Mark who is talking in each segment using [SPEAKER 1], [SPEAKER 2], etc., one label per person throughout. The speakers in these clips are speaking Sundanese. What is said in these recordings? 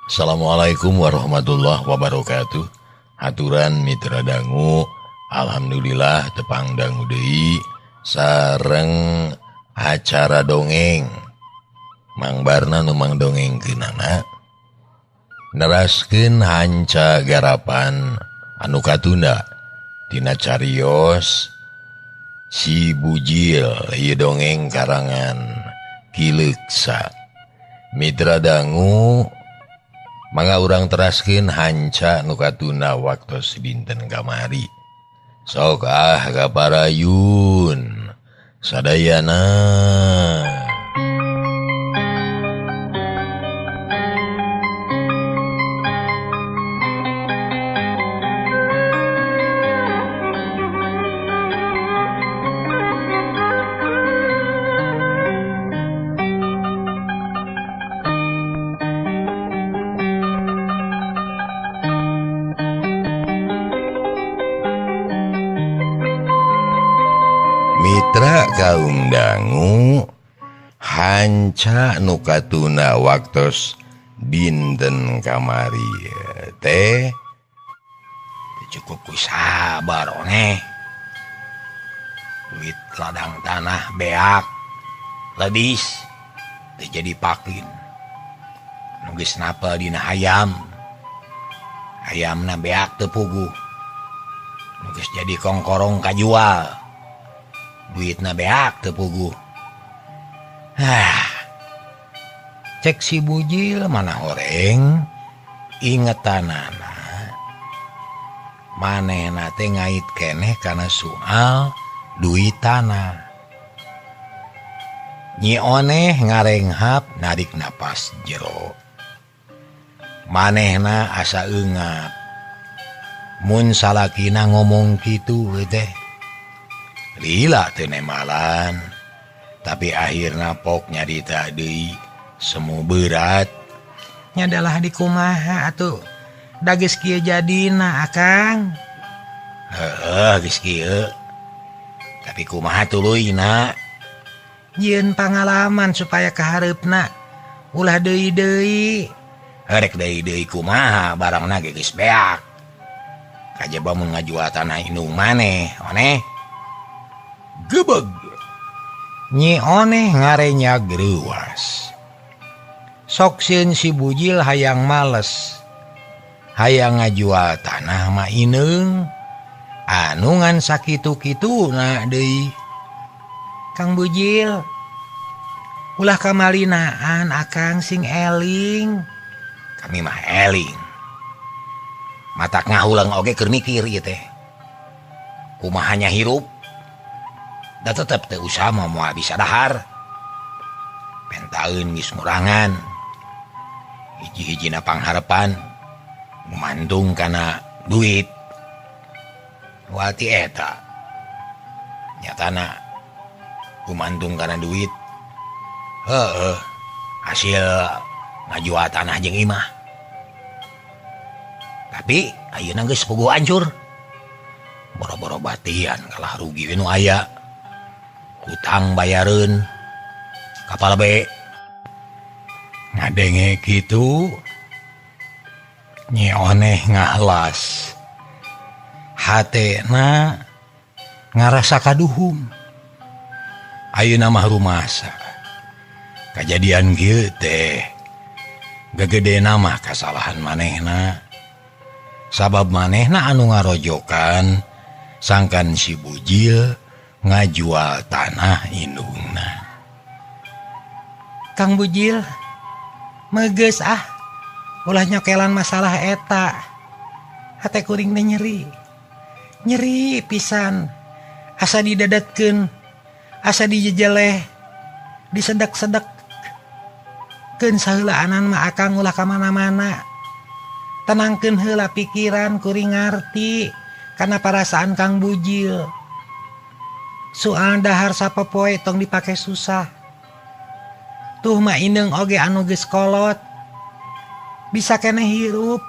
[SPEAKER 1] Assalamualaikum warahmatullahi wabarakatuh. Aturan Mitra Dangu, alhamdulillah tepang dangu deui sareng acara dongeng. Mang Barna nu mang dongengkeunana neraskeun hanca garapan anu katunda tina carios Si Bujil ieu dongeng karangan Ki Leuksa. Mitra Dangu, mangga urang teraskeun hanca nu katunda waktos dinten kamari. Sok ah kaparayun sadayana. Mitra kaum dangu, hanca nu katuna waktos dinten kamari teh
[SPEAKER 2] cukup ku sabar oneh. Duit ladang tanah beak ledis teu jadi pakin. Nu geus napel dina hayam, hayamna beak teu puguh. Nu geus jadi kongkorong kajual, duitna beak teu puguh. Ah, cek si Bujil mana horeng ingetanana manehna teh ngait keneh kana soal duit tanah. Nyi Oneh ngarenghap narik napas jero. Manehna asa eungap mun salakina ngomong kitu teh. Lila teu nemalan, tapi akhirna pok nyarita deui semu berat. Nya adalah dikumaha atuh. Da geus kieu jadina akang. Heueuh geus kieu. Tapi kumaha tuluyna? Jieun pangalaman supaya kahareupna ulah deui-deui. Rek deui-deui kumaha barangna ge geus beak. Kajaba mun ngajual tanah indung maneh, oneh. Gebeg. Nyi Oneh ngarenya greuwas. Sok sieun si Bujil hayang males, hayang ngajual tanah mah ineung anu ngan sakitu-kituna deui. Kang Bujil, ulah kamalinaan akang sing eling. Kami mah eling. Matak ngahulang oge keur mikir ieu teh. Kumaha nya hirup? Da tetep teu usaha mah moal bisa dahar. Pentaeun geus ngurangan. Hiji-hijina pangharepan gumantung kana duit. Wati eta nyatana gumantung kana duit. Heueuh, hasil ngajual tanah jeung imah. Tapi ayeuna geus puguh hancur. Boro-boro batian kalah rugi we nu aya. Hutang bayareun kapal B. Ngadenge kitu Nyi Oneh ngahlas. Hatena ngarasa kaduhung. Ayeuna mah rumasa. Kajadian kieu teh gegedena mah kasalahan manehna. Sabab manehna anu ngarojokan sangkan si Bujil ngajual tanah indungna. Kang Bujil, megeus ah, ulah nyokelan masalah eta. Hate kuring teh nyeri. Nyeri pisan. Asa didadetkeun, asa dijejeleh, disedek-sedek. Keun saheulaanan mah akang ulah ka mana-mana. Tenangkeun heula pikiran kuring ngarti kana parasaan Kang Bujil. Soal dahar sapopoe tong dipake susah. Tuh mah indeung oge anu geus kolot. Bisa keneh hirup.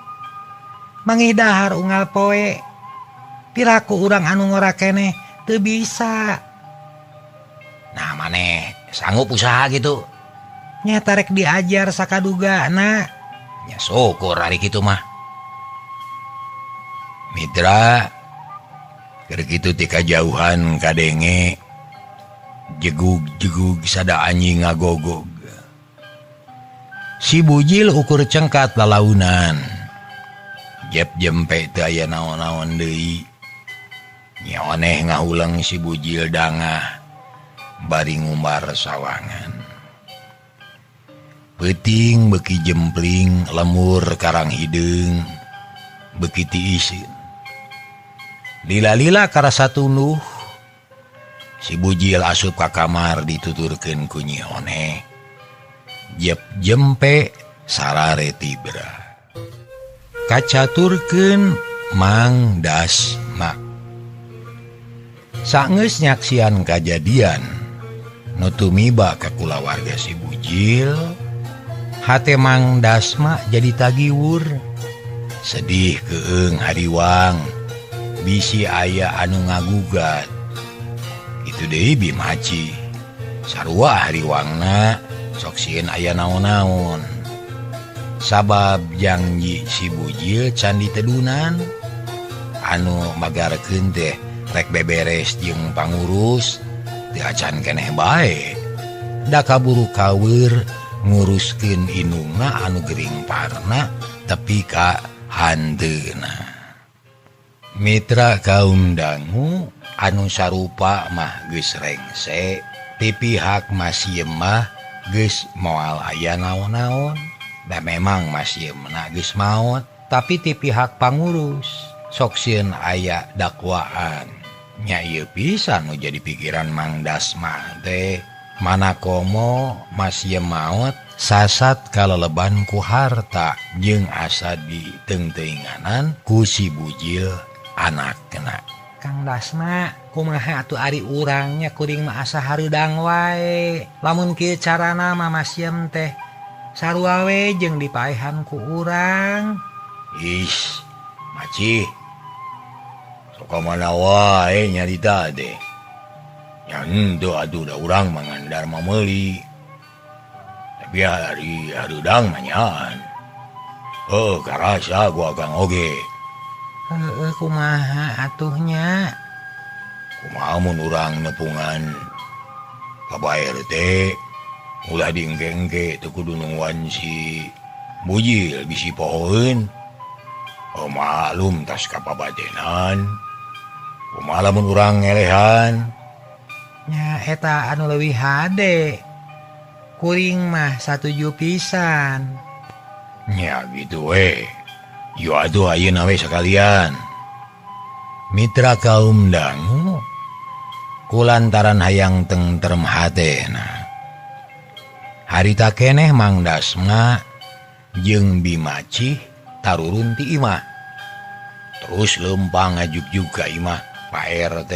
[SPEAKER 2] Mangih dahar unggal poe. Piraku urang anu ngora keneh teu bisa. Nah maneh sanggup usaha gitu. Nya tarek diajar sakadugana. Nya syukur ari kitu mah. Mitra keur kitu ti kajauhan kadenge jegug-jegug sada anjing ngagogog. Si Bujil ukur cengkat lalaunan. Jep jempe teu aya naon-naon deui. Nya oneh ngahuleng si Bujil dangah bari ngumbar sawangan. Peuting beuki jempling lemur karang hideung beuki tiiseun. Lila-lila karasa tunduh. Si Bujil asup ka kamar dituturkeun ku Nyi Oneh. Jep jempe sarare tibra. Kacaturkeun Mang Dasma. Saenggeus nyaksian kajadian nu tumiba ka kulawarga si Bujil, hate Mang Dasma jadi tagiwur. Sedih keung hariwang bisi aya anu ngagugat. Kitu deui Bimaci. Sarua hariwangna sok sieun aya naon-naon. Sabab janji si Bujil can ditedunan anu magarkeun teh rek beberes jeung pangurus teu acan keneh bae. Da kaburu kaweur nguruskeun indungna anu gering parna tepi ka hanteuna. Mitra kaum dangu anu sarupa mah geus rengse ti pihak Mas Yem mah geus moal aya naon-naon. Da memang Mas Yemna geus maot, tapi ti pihak pangurus sok sieun aya dakwaan. Nya ieu pisan nu jadi pikiran Mang Dasma teh. Mana komo Mas Yem maot sasat kaleleban ku harta jeung asa ditengteuinganan ku si Bujil anakna. Kang Dasma kumaha atuh ari urangnya kuring mah asa hareudang wae. Lamun kieu carana mah Mas Yem teh sarua we jeung dipaehan ku urang. Ih, maci. Sok ka mana wae nyarita teh. Nya henteu atuh da urang mah ngandar mah meuli. Tapi ari hareudang mah nyaan. Heuh, karasa gua Kang oge. Heueuh kumaha atuhnya? Kumaha mun urang nepungan ka Pak RT ulah diengke-engke teu kudu nungguan si Bujil bisi pohoeun. Oh maklum tas kapabatenan. Kumaha lamun urang ngelehan? Nya eta anu leuwih hade. Kuring mah satuju pisan. Nya gitu we. Yo atuh ayeuna we sakalian. Mitra kaum dangu kulantaran hayang tentrem hatena. Harita keneh Mang Dasma jeung Bimaci tarurun ti imah. Terus leumpang ngajuk-juk ka imah Pak RT.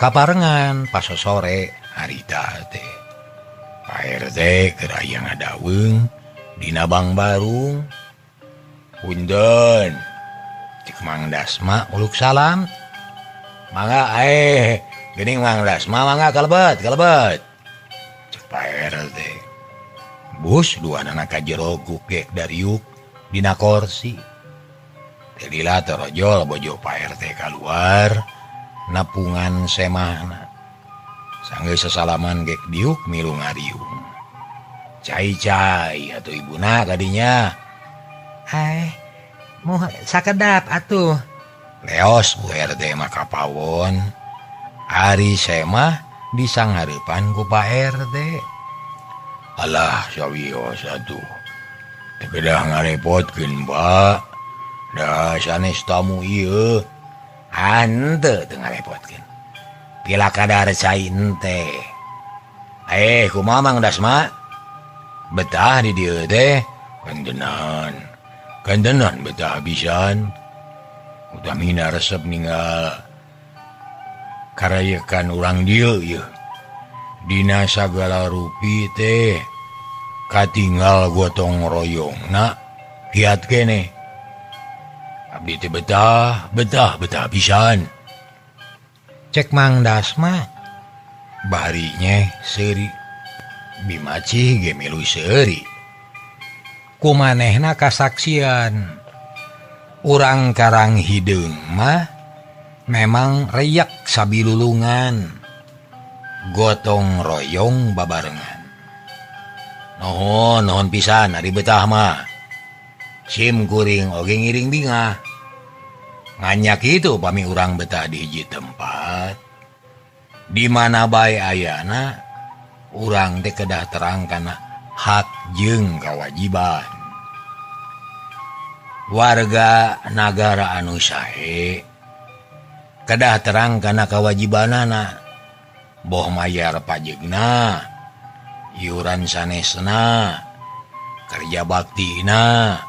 [SPEAKER 2] Kaparengan pasosore harita teh. Pak RT keur aya ngadaweung dina Bangbarung. Punten. Cek Mang Dasma uluk salam. Mangga geuning Mang Dasma mangga kalebet kalebet. Cek Pak RT. Bus duanana ka jero gugek dariuk dina korsi. Teh lila torojol bojo Pak RT kaluar napungan semahna. Sanggeus sasalaman gek diuk milu ngariung. Cai-cai atuh ibuna kadinya. Moh sakedap atuh. Leos Bu RT mah kapawon. Ari semah disanghareupan ku Pak RT. Alah sawios atuh. Teu kedah ngarepotkeun, Pak. Da sanes tamu ieu. Henteu teu ngarepotkeun. Pila kadar cai ente. Kumaha Mang Dasma? Betah di dieu teh. Kantenan. Kantenan betah pisan. Utamina resep ninggal karayekan urang dieu ieu. Dina sagala rupi teh katinggal gotong royongna kiat keneh. Abdi teh betah, betah, betah pisan. Cek Mang Dasma barinya seuri. Bimaci ge milu seuri. Kumanehna kasaksian. Urang Karang Hideung mah memang reyak sabilulungan, gotong royong babarengan. Nuhun, nuhun pisan ari betah mah. Sim kuring oge ngiring bingah. Nganyak itu pami urang betah di hiji tempat. Di mana bae ayana urang teh kedah terang kana hak jeung kawajiban. Warga nagara anu sae kedah terang kana kawajibanana, boh mayar pajegna, iuran sanesna, kerja baktina,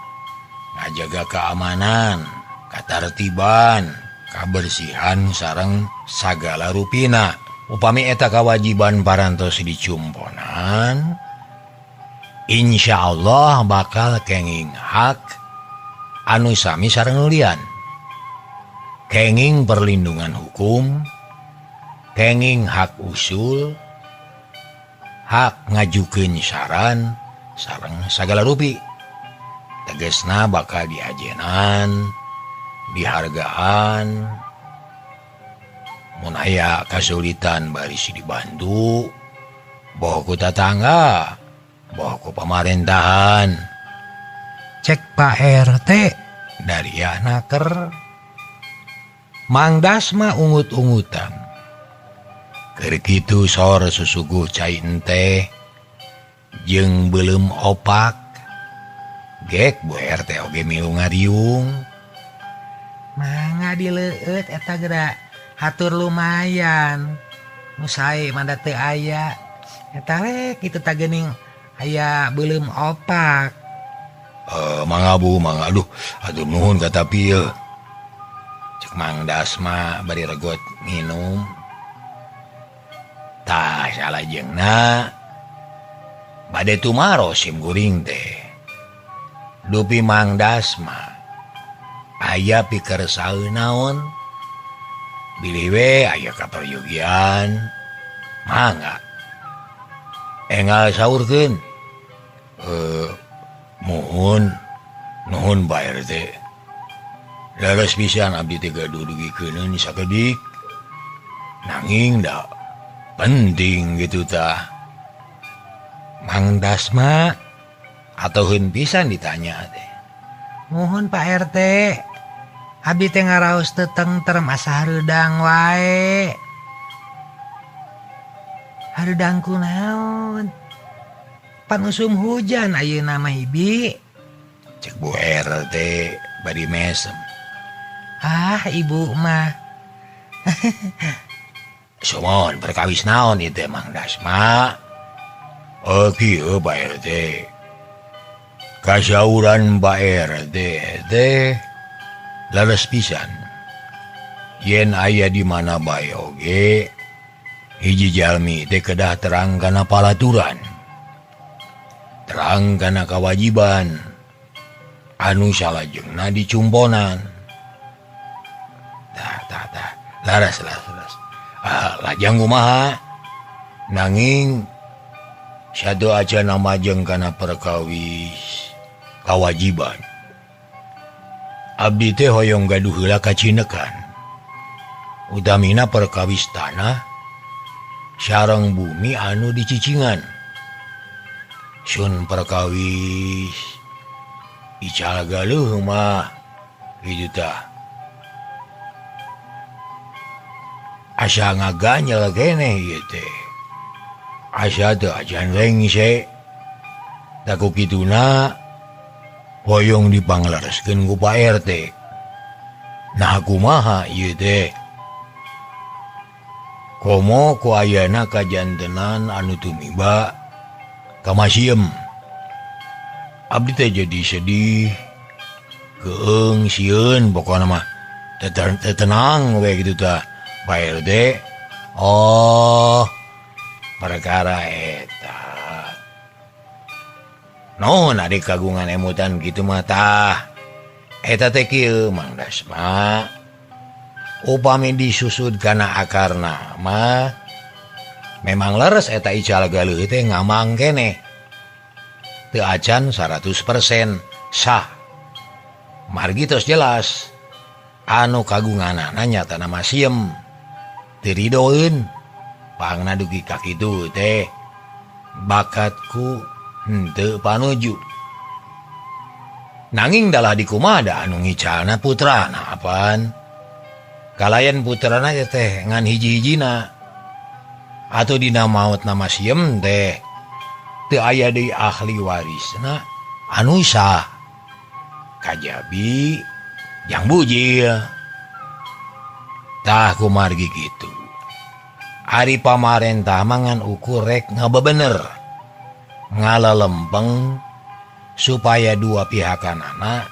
[SPEAKER 2] ngajaga keamanan, katartiban, kabersihan sareng sagala rupina. Upami eta kawajiban parantos dicumponan, insyaallah bakal kenging hak anu sami sareng nulian. Kenging perlindungan hukum, kenging hak usul, hak ngajukeun saran sareng sagala rupi. Tegesna bakal diajenan, dihargaan, mun aya kasulitan baris dibantu, boh ku tatangga, boh ku pamarentahan. Cek Pak RT dari anaker Mang Dasma ungut-ungutan. Keur kitu sor susuguh cai enteh jeung beuleum opak. Gek Bu RT oge milu ngariung. Mangga dileueut eta geura hatur lumayan. Nu sae manda teu aya. Eta we kitu ta geuning aya beuleum opak. Mangga Bu, mangga aduh, aduh nuhun kata pieu. Cek Mang Dasma bari regot minum. Tah salajengna bade tumaros sim guring teh. Dupi Mang Dasma aya pikersau naon, bilih we aya kaperyogian, mangga enggal saurkeun. Muhun nuhun Pak RT. Leres pisan abdi teh gaduh dugikeun sakedik. Nanging da penting gitu tah. Mang Dasma atuhun pisan ditanya teh. Muhun Pak RT, abdi teh ngaraos teu tengterem asa hareudang wae. Hareudang kunaon? Pan usum hujan ayeuna mah Ibi. Cek Bu RT bari mesem. Ah, ibu mah. Sumon perkawis naon ieu teh Mang Dasma? Oh kieu Pak RT. Kasauran Pak RT teh leres pisan. Yen aya di mana bae oge, hiji jalmi teh kedah terang kana palaturan, terang kana kawajiban anu salajengna dicumponan. Tah tah tah, laras laras laras. Ah, lajang kumaha? Nanging satu aja nama jeung kana perkawis kawajiban. Abdi teh hoyong gaduh heula kacinekan. Utamina perkawis tanah sareng bumi anu dicicingan. Sun perkawis ical galuh mah kitu tah. Asa ngaganyel keneh ieu teh. Asa teu acan rengse. Da ku kituna hoyong dipanglereskeun ku Pak RT. Nah kumaha ieu teh? Komo ku ayana kajantenan anu tumiba ka Masiem. Abdi teh jadi sedih, keung sieun pokona mah tenang we kitu tah Pak RT. Oh, perkara eta. Naon ari kagungan emutan kitu mah tah. Eta teh kieu Mang Dasma. Upami disusud kana akarna mah memang leres eta ical galuh teh ngamang keneh. Teu acan 100% sah. Margi tos jelas anu kagunganana nyatana masiem teu ridoeun pangna dugi ka kitu teh bakatku henteu panuju. Nanging dalah dikumada anu ngicalna putrana apan kalayan putrana teh ngan hiji-hijina atau dina maot nama siem teh teu aya deui ahli warisna anu sah kajabi yang bujil. Tah kumargi kitu ari pamarentah mangan ukur rek ngabebener ngalalempeng supaya dua pihakanana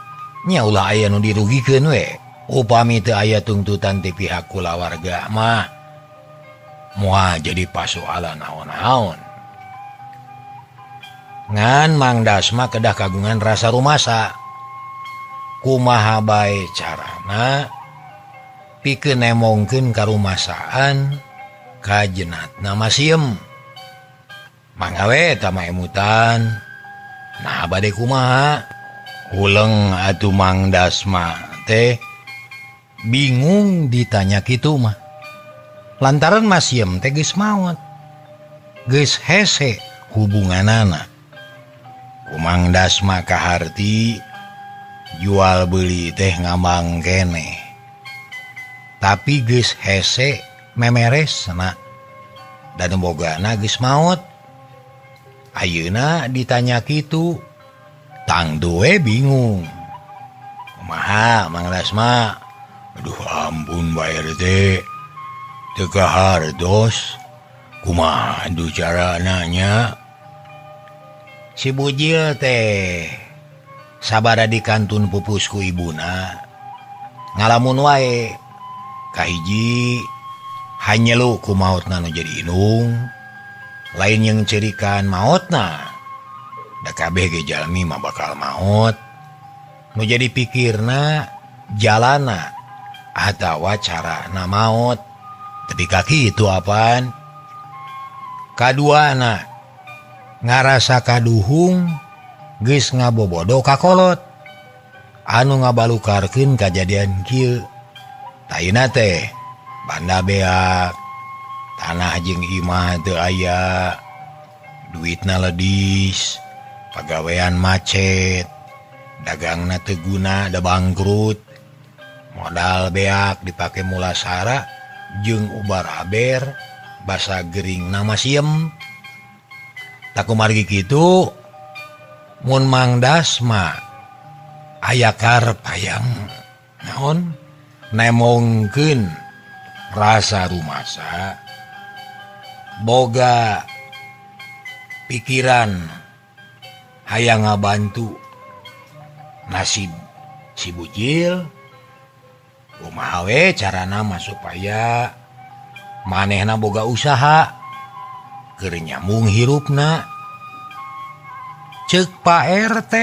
[SPEAKER 2] nya ulah aya nu dirugikeun we. Upami teu aya tuntutan ti pihak kulawarga mah moal jadi pasoalan naon-naon. Ngan Mang Dasma kedah kagungan rasa rumasa. Kumaha bae carana pikeun nemongkeun karumasaan ka jenatna masiem. Mangga we eta mah emutan. Nah bade kumaha? Huleng atuh Mang Dasma teh bingung ditanya kitu mah. Lantaran masiem teh geus maot. Geus hese hubunganana. Ku Mang Dasma kaharti jual beli teh ngambang keneh. Tapi geus hese memeres na. Dan bogana geus maot. Ayeuna ditanya kitu tangtu we bingung. Kumaha Mang Dasma? Aduh ampun Pak RT. Teu kahartos. Kumaha duh carana nya? Si bujil teh sabada di kantun pupus ku ibuna ngalamun wae. Kahiji hanyelu ku maotna nu jadi inung, lain yang cerikan maotna. Da kabeh ge jalmi mah bakal maot. Nu jadi pikirna jalana atawa carana maot. Tapi kaki itu apaan? Kaduana ngarasa kaduhung geus ngabobodo kakolot anu ngabalukarkeun kajadian kieu. Taina teh banda beak, tanah jeung imah teu aya, duitna ledis, pagawean macet, dagangna teu guna da bangkrut, modal beak dipake mulasara jeung ubar aber basa geringna masiem. Tak kumargi kitu mun Mang Dasma aya karep hayang naon nemongkeun rasa rumasa boga pikiran hayang ngabantu nasib si bujil. Kumaha we carana mah supaya manehna boga usaha keur nyambung hirupna. Ceuk Pak RT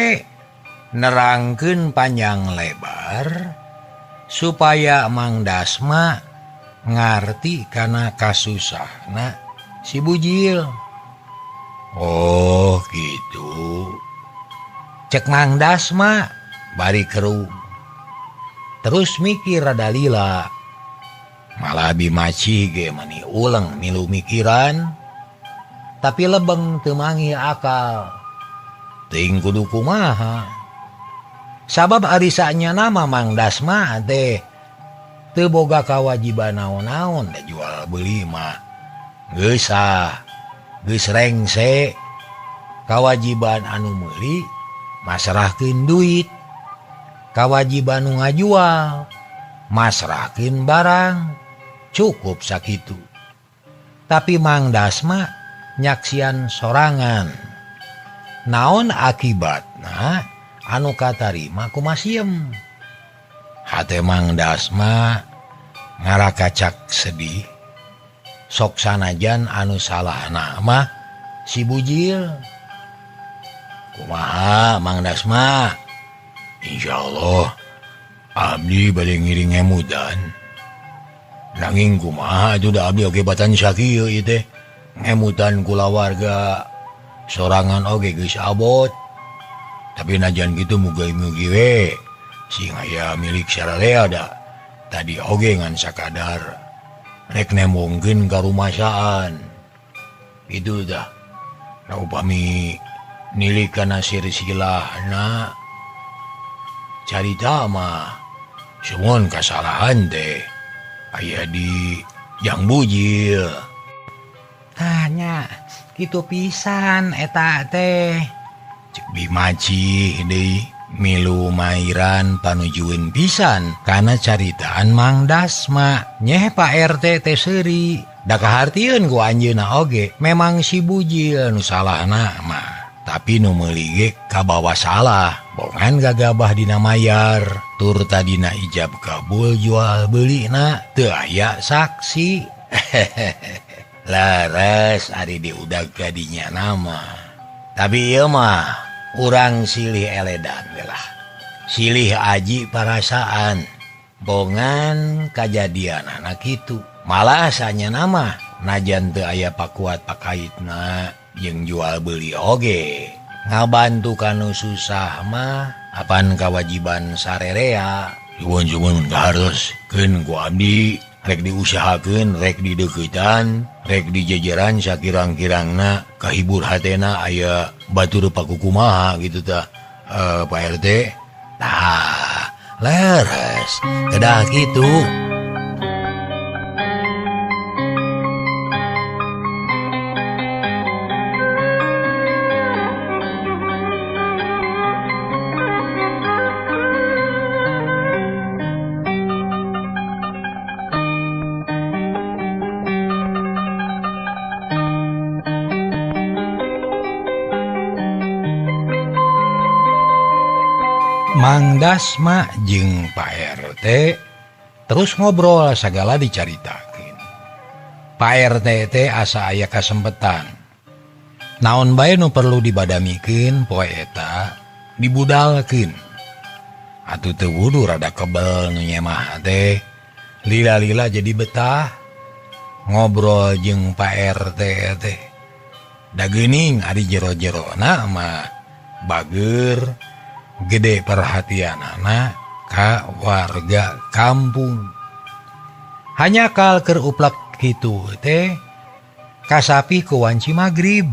[SPEAKER 2] nerangkeun panjang lebar supaya Mang Dasma ngarti kana kasusahna si bujil. Oh gitu. Cek Mang Dasma bari keru. Terus mikir rada lila. Malah bimaci ge mani uleng milu mikiran. Tapi lebeng teu manggih akal. Teuing kudu kumaha. Sabab ari saenyana mah Mang Dasma teh teu boga kawajiban naon-naon da jual beli mah. Geus sah, geus rengse. Kawajiban anu meuli masrahkeun duit. Kawajiban nu ngajual masrahkeun barang. Cukup sakitu. Tapi Mang Dasma nyaksian sorangan. Naon akibatna anu katarima ku masiem. Hate Mang Dasma ngarakacak sedih. Sok sanajan anu salahna mah si bujil. Kumaha Mang Dasma? Insyaallah abdi bade ngiring ngemutan. Nanging kumaha atuh da abdi oge batan sakieu ieu teh. Ngemutan kulawarga sorangan oge geus abot. Tapi najan gitu mugi-mugi we sing aya milik sararea da tadi oge ngan sakadar rek nembongkeun ka rumasaan. Itu dah. Nah upami nilik kana silsilahna carita mah sumun kasalahan teh aya di Jang Bujil. Tanya kitu pisan eta teh. Cek Bimaci deui milu mairan panujueun pisan kana caritaan Mang Dasma. Nyeh Pak RT teh seuri da kahartieun ku anjeunna oge memang si Bujil nu salahna mah. Tapi nu meuli ge kabawa salah, bongan gagabah dina mayar, tur tadina ijab kabul jual beulina teu aya saksi. Laras ari diudag ka dinya nama. Tapi ieu mah urang silih eledan lah. Silih aji parasaan. Bongan kajadianana kitu. Malah sanya nama najan teu aya pakuat pakaitna jeung jual beli oge. Ngabantu kanu susah mah apan kawajiban sarerea. Suwun-suwun harus keun ku abdi rek diusahakeun, rek dideuketan, rek dijejeran sakirang-kirangna kahibur hatena aya batur pakukumaha gitu tah Pak RT. Tah, leres kedah kitu. Mang Dasma jeung Pak RT terus ngobrol sagala dicaritakeun. Pak RT teh asa aya kasempetan. Naon bae nu perlu dibadamikeun poe eta dibudalkeun. Atuh teu wudu rada kebel nu nyemah teh. Lila-lila jadi betah ngobrol jeung Pak RT teh. Da geuning ari jero-jerona mah bager gede perhatian anak ka warga kampung. Hanya kal keur uplak kitu teh kasapi ku wanci magrib.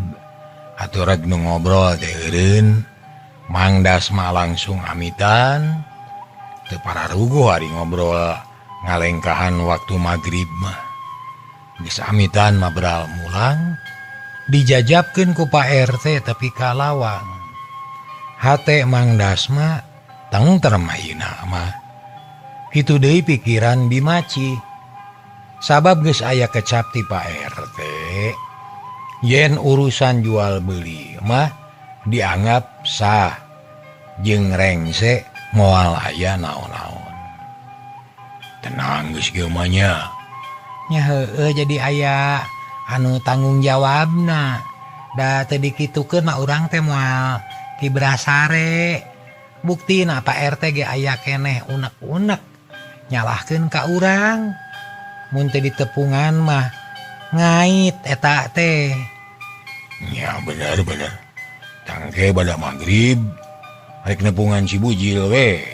[SPEAKER 2] Atuh reg nu ngobrol teh eureun. Mang Dasma langsung amitan. Teu pararuguh ari ngobrol ngalengkahan waktu magrib mah. Geus amitan mabral mulang dijajabkeun ku Pak RT tapi ka lawang. Hate Mang Dasma tengterem ayeuna mah. Kitu deui pikiran Bimaci. Sabab geus aya kecap ti Pak RT yen urusan jual beli mah dianggap sah jeung rengse moal aya naon-naon. Tenang geus kieu mah nya. Nya heueuh jadi aya anu tanggung jawabna. Da teu dikitukeun mah urang teh moal kibrasare. Buktina Pak RT ge aya keneh unek-unek nyalahkeun ka urang. Mun teu ditepungan mah ngait eta teh. Nya bener-bener. Tangke bada magrib rek nepungan si Bujil we.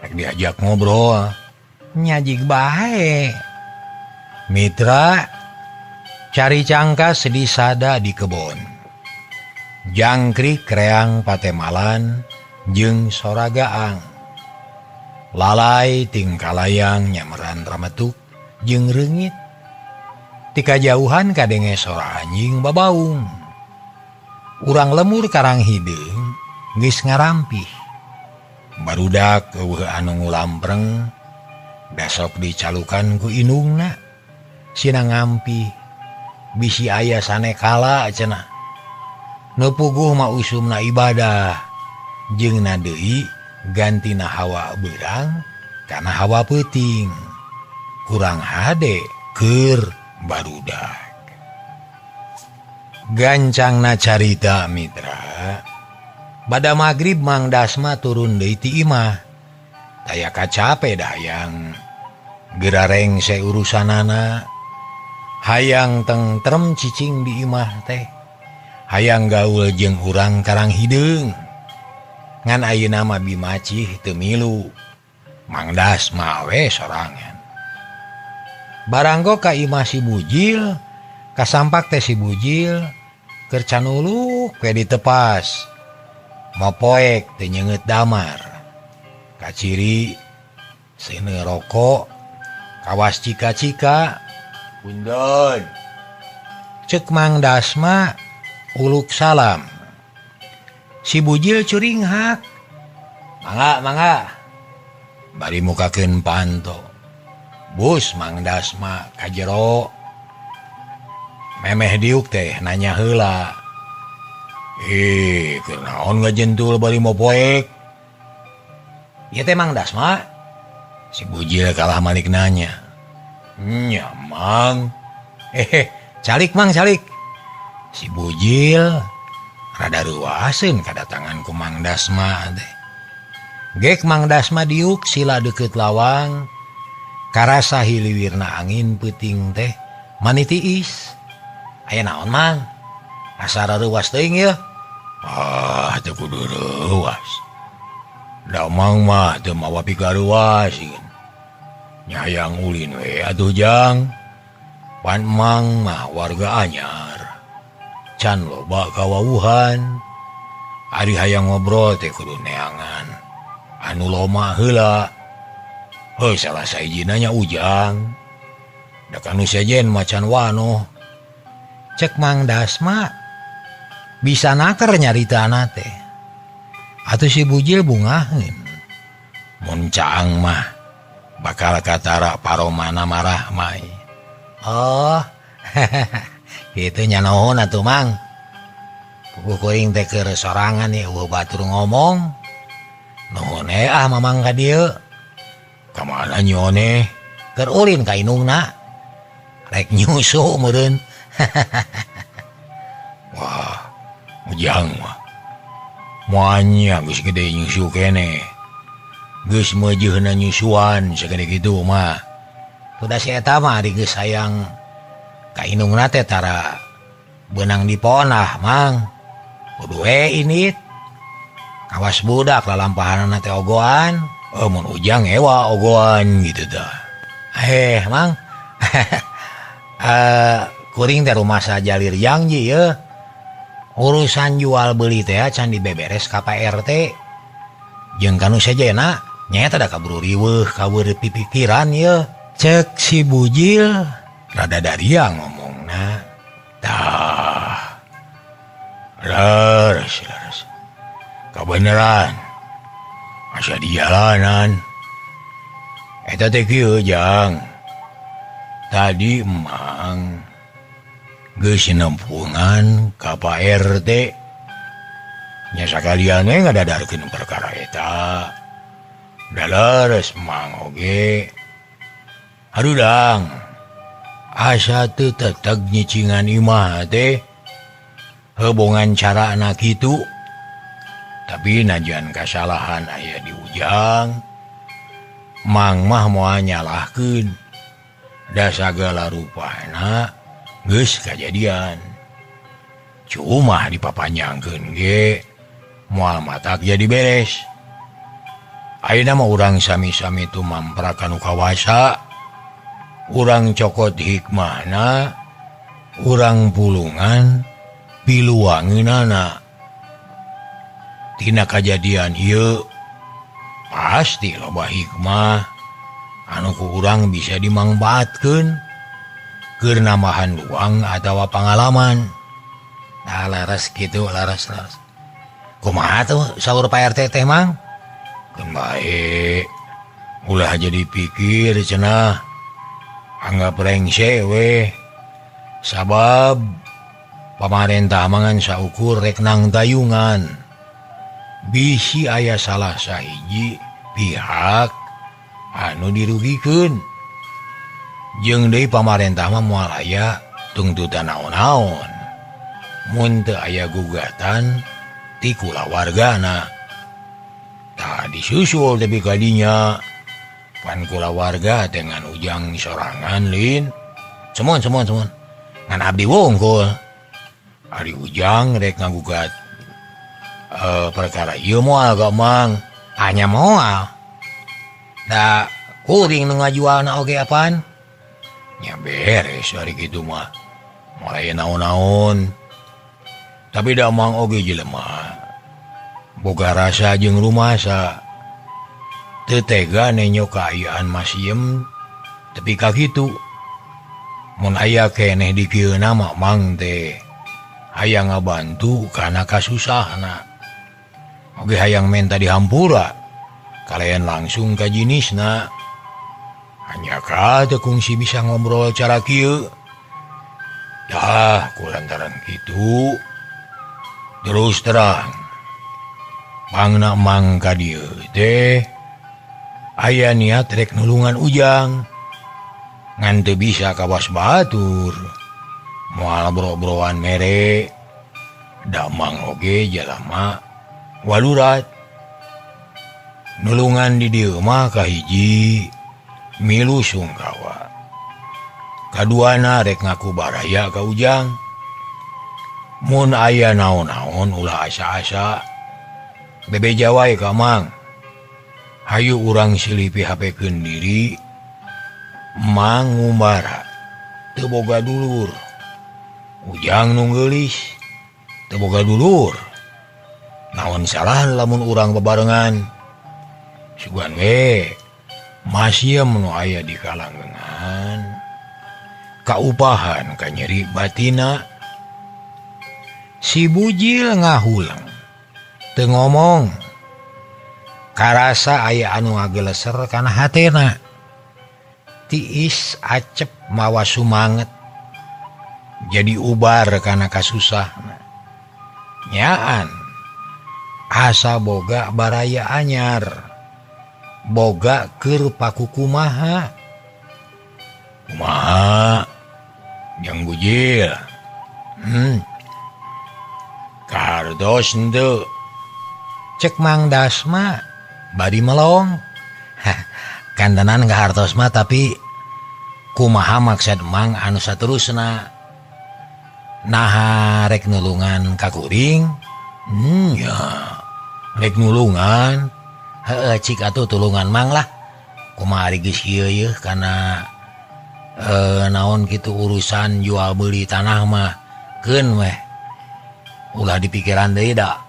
[SPEAKER 2] Rek diajak ngobrol. Nya jig bae. Mitra cari cangkas disada di kebon. Jangkrik kreang patemalan jeung soragaang. Lalai tingkalayang nyameran rametuk jeung reungit. Ti kajauhan kadenge sora anjing babaung. Urang lemur karang hideung geus ngarampih. Barudak eueuh anu ngulampreng dasok dicalukan ku indungna. Sina ngampih bisi aya sanekala cenah. Nu puguh mah usumna ibadah jeung na deui gantina hawa beurang kana hawa peuting. Kurang hade keur barudak. Gancangna carita mitra. Bada magrib Mang Dasma turun deui ti imah. Taya kacape dayang geura rengse urusanana. Hayang tentrem cicing di imah teh. Hayang gaul jeung urang karang hideung. Ngan ayeuna mah Bimacih teu milu. Mang Dasma we sorangan. Baranggo ka imah si Bujil, kasampak teh si Bujil keur canuluk we ditepas. Mopoek teu nyeungeut damar. Kaciri seuneu rokok, kawas cika-cika. Punten. Cek Mang Dasma uluk salam. Si Bujil curinghak. Mangga, mangga. Bari mukakeun panto. Bus Mang Dasma ka jero. Memeh diuk teh nanya heula. Kunaon ngajentul bari mopoek? Ieu teh Mang Dasma. Si Bujil kalah malik nanya. Nya Mang. Calik Mang, calik. Si Bujil rada ruaseun kadatangan ku Mang Dasma teh. Gek Mang Dasma diuk sila deukeut lawang. Karasa hiliwirna angin peuting teh manitiis. Aya naon Mang? Asa rareuwas teuing yeuh. Ah, teu kudu reuwas. Da Mang mah teu mawa pikareuwas. Nya hayang ulin we atuh Jang. Pan Mang mah warga anyar. Can loba kawawuhan. Ari hayang ngobrol teh kudu neangan anu loma heula. Heuh, salah sahijina nya Ujang. Da kanu sejen macan wanoh. Cek Mang Dasma bisa naker nyaritana teh. Atuh si Bujil bungaheun. Mun caang mah bakal katara paromana marah mai. Oh. Kitu nya nuhun atuh Mang. Puguh kuring teh keur sorangan ieu batur ngomong. Nuhun ah Mamang ka dieu. Ka mana nyone? Keur ulin ka indungna. Rek nyusu meureun. Wah, Ujang mah. Moanya geus gede nyusu keneh. Geus meujeuhna nyusuan sagede kitu mah. Tuh si eta mah ari geus hayang ka indungna teh tara beunang diponah Mang. Kudu we init. Kawas budak lalampahanana teh ogoan. Oh, mun Ujang ewa ogoan gitu tah. Mang. Kuring teh rumah sajalir yang ji ye. Urusan jual beli teh can dibeberes ka Pak RT. Jeung kanu sejena nyaeta da kaburu riweuh kabur pipikiran ye. Cek si Bujil rada daria ngomongna. Tah. Leres leres. Kabeneran. Asa di jalanan. Eta teh kieu Jang. Tadi Mang geus nempungan ka Pak RT. Nya sakalian we ngadadarkeun perkara eta. Da leres Mang oge. Harudang. Asa teu teteg nyicingan imah teh. Hubungan carana kitu. Tapi najan kasalahan aya di Ujang. Mang mah moal nyalahkeun. Da sagala rupana geus kajadian. Cuma dipapanjangkeun ge moal matak jadi beres. Ayeuna mah urang sami-sami tumampra kanu kawasa. Urang cokot hikmahna, urang pulungan piluangeunana. Tina kajadian ieu pasti loba hikmah anu ku urang bisa dimangfaatkeun keur nambahan luang atawa pangalaman. Nah, laras kitu, laras laras. Kumaha tuh saur Pak RT teh Mang? Keun bae. Ulah jadi pikir cenah. Anggap rengse we. Sabab pamarentah mangan saukur rek nang tayungan. Bisi aya salah sahiji pihak anu dirugikeun. Jeung deui pamarentah mah moal aya tungtutan naon-naon. Mun teu aya gugatan ti kulawargana. Tah disusul tepi ka dinya. Pan kulawarga dengan Ujang sorangan lin. Semun semun semun. Ngan abdi wungkul. Ari Ujang rek ngagugat Perkara ieu moal ga Mang hanya moal da kuring nu ngajualna oge apaan nya beres ari kitu mah mulai naon-naon tapi da Mang oge jelema boga rasa jeung rumasa teu tega nenyo kaayaan Masiem tepi ka kitu mun aya keneh di kieu mah Mang teh hayang ngabantu kana kasusahna oge hayang menta dihampura kalian langsung ka jinisna hanya ka teu kungsi bisa ngobrol cara kieu dah kulantaran kitu terus terang pangna Mang ka dieu teh aya niat rek nulungan Ujang ngan teu bisa kawas batur moal bro-broan mere da Mang oge jalama walurat nulungan di dieu mah kahiji milu sungkawa kaduana rek ngaku baraya ka Ujang mun aya naon-naon ulah asa-asa bebeja wae ka Mang hayu urang silih PHP-keun diri Mang ngumbara teu boga dulur Ujang nu geulis teu boga dulur naon salah lamun urang bebarengan sugan we Masiem nu aya di kalanggengan kaupahan ka nyeri batina si Bujil ngahuleng teu ngomong karasa aya anu ngageleser kana hatena tiis acep mawa sumanget jadi ubar kana kasusahna nyaan asa boga baraya anyar boga keur pakukumaha kumaha jang Bujil kartos henteu cek Mang Dasma bari melong kantenan kahartos mah tapi kumaha maksud Mang anu saterusna naha rek nulungan ka kuring ya rek nulungan heueuh cik atuh tulungan Mang lah kumaha ari geus ieu yeuh kana naon kitu urusan jual beli tanah mah keun weh ulah dipikiran deui da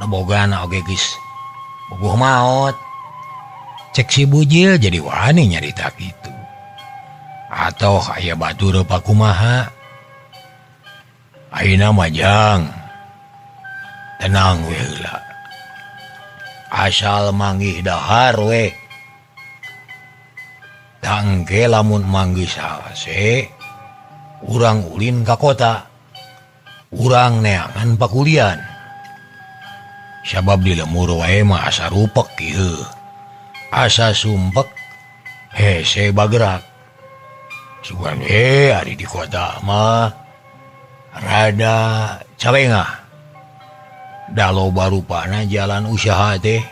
[SPEAKER 2] nu bogana oge geus puguh maot cek si Bujil jadi wani nyarita kitu atau aya batur pakumaha ayeuna mah jang tenang we heula asal manggih dahar we tangke lamun manggih salase urang ulin ka kota urang neangan pakulian sabab di lemur wae mah asa rupek ieu asa sumpek hese bagerak sugan we ari di kota mah rada cawengah da loba rupana jalan usaha teh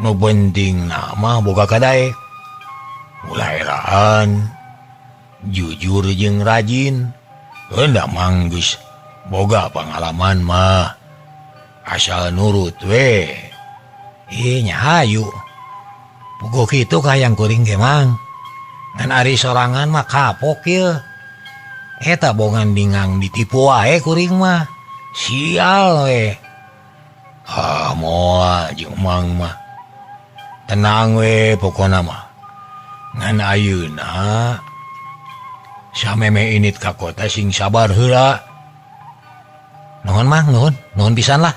[SPEAKER 2] nu penting mah boga kadaek ulah eraan jujur jeung rajin hendak Mang geus boga pengalaman mah asal nurut we nya hayu puguh kitu kahayang kuring ge Mang ngan ari sorangan mah kapok ieu eta bongan dingang ditipu wae kuring mah sial we ah moal jeung Mang mah tenang we pokona mah ngan ayeuna sameme init ka kota sing sabar heula nuhun Mang nuhun nuhun pisan lah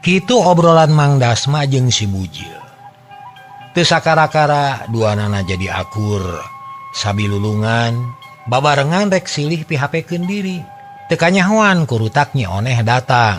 [SPEAKER 2] kitu obrolan Mang Dasma jeung si Bujil teu sakara-kara duanana jadi akur sabilulungan babarengan rek silih PHP-keun diri teu kanyahoan kurutak Nyi Oneh datang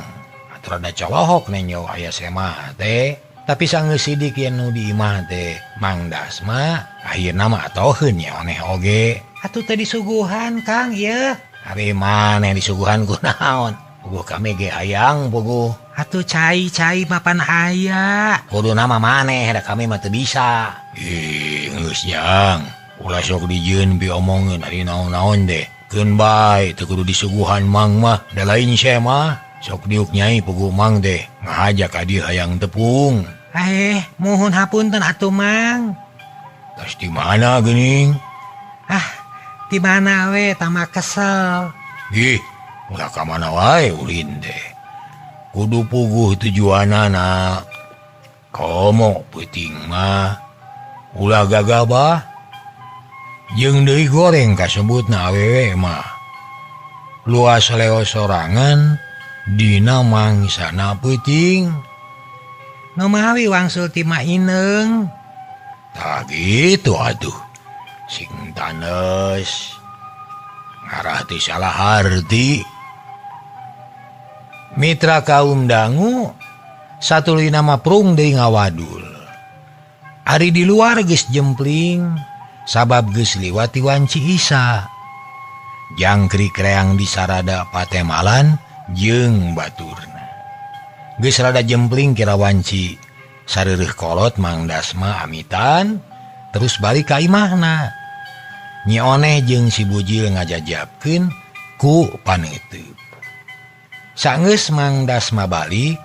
[SPEAKER 2] atuh rada colohok nenyo aya semah teh tapi sanggeus sidik yen nu di imah teh Mang Dasma akhirna mah atoheun Nyi Oneh oge atuh teh disuguhan Kang ieu ari maneh disuguhan kunaon puguh kami ge hayang puguh atuh cai-cai mapan aya kuduna mah maneh da kami mah teu bisa ih geus jang ulah sok dijieun piomongkeun ari naon-naon deh keun bae teu kudu disuguhan Mang mah da lain semah Sok diuk nyai puguh mang teh ngahaja ka dieu hayang tepung.
[SPEAKER 3] Muhun hapunten atuh mang.
[SPEAKER 2] Tas di mana geuning?
[SPEAKER 3] Ah, di mana we tama kesel.
[SPEAKER 2] Ih, ulah ka mana wae ulin teh. Kudu puguh tujuanana. Komo peuting mah ulah gagabah. Jeung deui goreng kasebutna awewe mah. Luas leo sorangan dina mangsana peuting.
[SPEAKER 3] Nu mawi wangsul ti Ma Ineng.
[SPEAKER 2] Tah gitu atuh. Sing tanes. Ngarah ti salah harti. Mitra kaum dangu satuluyna mah prung deui ngawadul. Ari di luar geus jempling sabab geus liwat ti wanci Isa. Jangkrik reang disarada patemalan jeung baturna. Geus rada jempling kira wanci sareureun kolot Mang Dasma amitan terus balik ka imahna. Nyi Oneh jeung si Bujil ngajajabkeun ku paneuteub. Sanggeus Mang Dasma balik,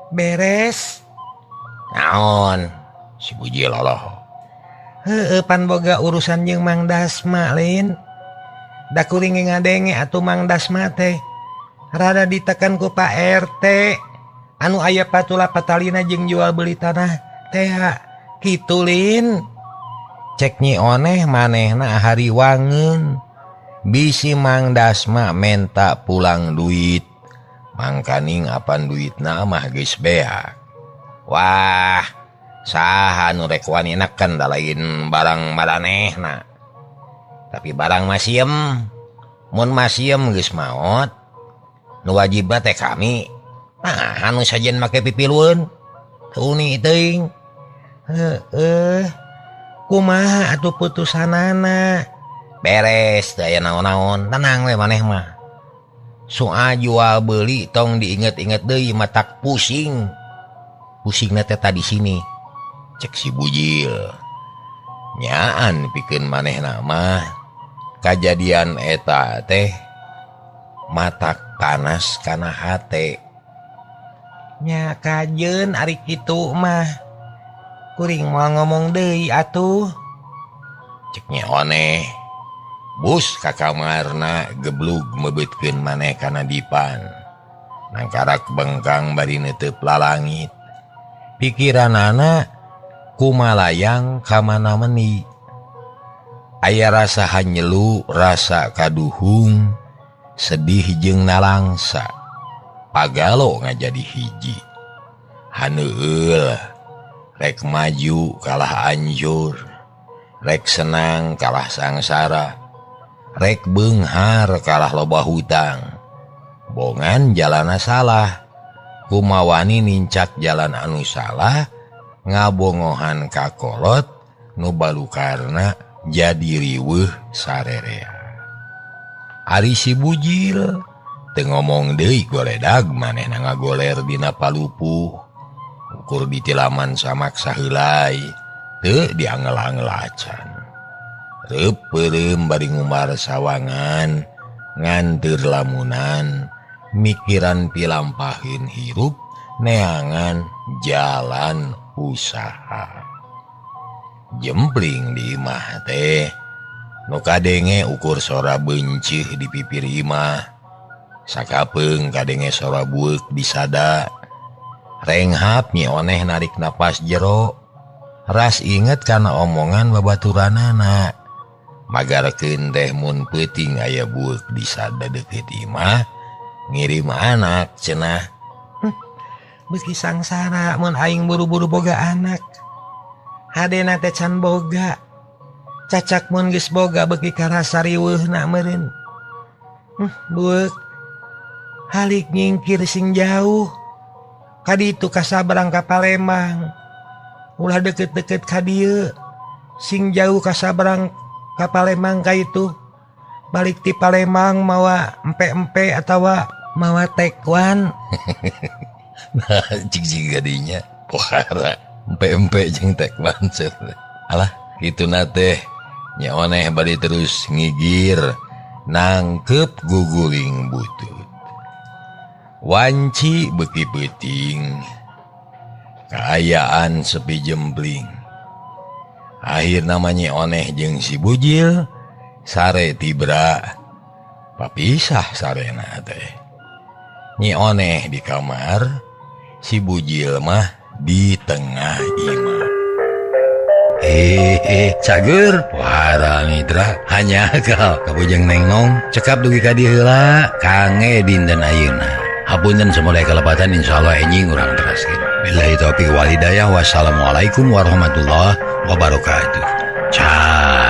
[SPEAKER 3] beres.
[SPEAKER 2] Naon si Bujil loloho.
[SPEAKER 3] Heueuh pan boga urusan jeung Mang Dasma lain. Da kuring ngadenge atuh Mang Dasma teh rada ditekan ku Pak RT anu aya patula patalina jeung jual beli tanah teh kitu lin.
[SPEAKER 2] Cek Nyi Oneh manehna hariwangeun bisi Mang Dasma menta pulang duit. Mangkaning apan duitna mah geus beak. Wah, saha nu rek wani neken da lain barang maranehna. Tapi barang masiem, mun masiem geus maot, nu wajib teh kami. Nah, anu sajen make pipilueun. Teu teuing.
[SPEAKER 3] Heueuh. Kumaha atuh putusanana?
[SPEAKER 2] Beres, teu aya naon-naon, tenang we maneh mah. Soal jual beli tong diinget-inget deui matak pusing. Pusingna teh tadi sini. Cek si Bujil. Nyaan pikeun manehna mah kajadian eta teh matak panas kana hate.
[SPEAKER 3] Nya kajeun ari kitu mah. Kuring moal ngomong deui atuh.
[SPEAKER 1] Cek Nyi Oneh. Bus ka kamarna geblug mebeutkeun maneh kana dipan. Nangkarak bengkang bari neuteub lalangit.
[SPEAKER 2] Pikiranana kumalayang ka mana meni. Aya rasa hanyelu, rasa kaduhung, sedih jeung nalangsa. Pagalo ngajadi hiji. Haneueul, rek maju kalah anjur, rek senang kalah sangsara. Rek beunghar kalah loba hutang. Bongan jalana salah. Kumawani nincak jalan anu salah, ngabongohan ka kolot nu balukarna jadi riweuh sarerea. Ari si Bujil teu ngomong deui goledag manehna ngagoler dina palupuh. Ukur ditilaman samak saheulai teu diangel-angel acan. Reupeurem bari ngumar sawangan, nganteur lamunan, mikiran pilampahin hirup, neangan jalan usaha. Jempling di imah teh, nu kadenge ukur sora bencih di pipir imah, sakapeung kadenge sora bueuk di sada. Renghap Nyi Oneh narik napas jero, ras inget kana omongan babaturanana. Magarkeun teh mun peuting aya bueuk di sada deukeut imah, ngirim anak cenah.
[SPEAKER 3] Beuki sangsara mun aing buru-buru boga anak. Hadena teh can boga. Cacak mun geus boga beuki karasa riweuhna meureun. Bueuk. Halik nyingkir sing jauh. Kaditu ka sabrang ka Palembang. Ulah deket-deket ka dieu. Sing jauh ka sabrang ka Palembang ka itu. Balik ti Palembang mawa empe-empe atawa mawa tekwan.
[SPEAKER 1] Nah, cik gadinya pohara empe-empe jeung tekwan. Alah, kitu na teh nya oneh bari terus ngigir nangkep guguling butut. Wanci beuki peuting, kaayaan sepi jembling. Akhir namanya oneh jeung si Bujil sare tibra papisah sarena teh. Nyi Oneh di kamar, si Bujil mah di tengah imah. Cager wara mitra hanya akal kabujeng nengnong cekap dugi ka dieu heula kange dinten ayeuna. Hapunten samudaya kalepatan, insyaallah enjing urang teraskeun. Billahi taufiq wal hidayah, wassalamualaikum warahmatullahi wabarakatuh. Cah.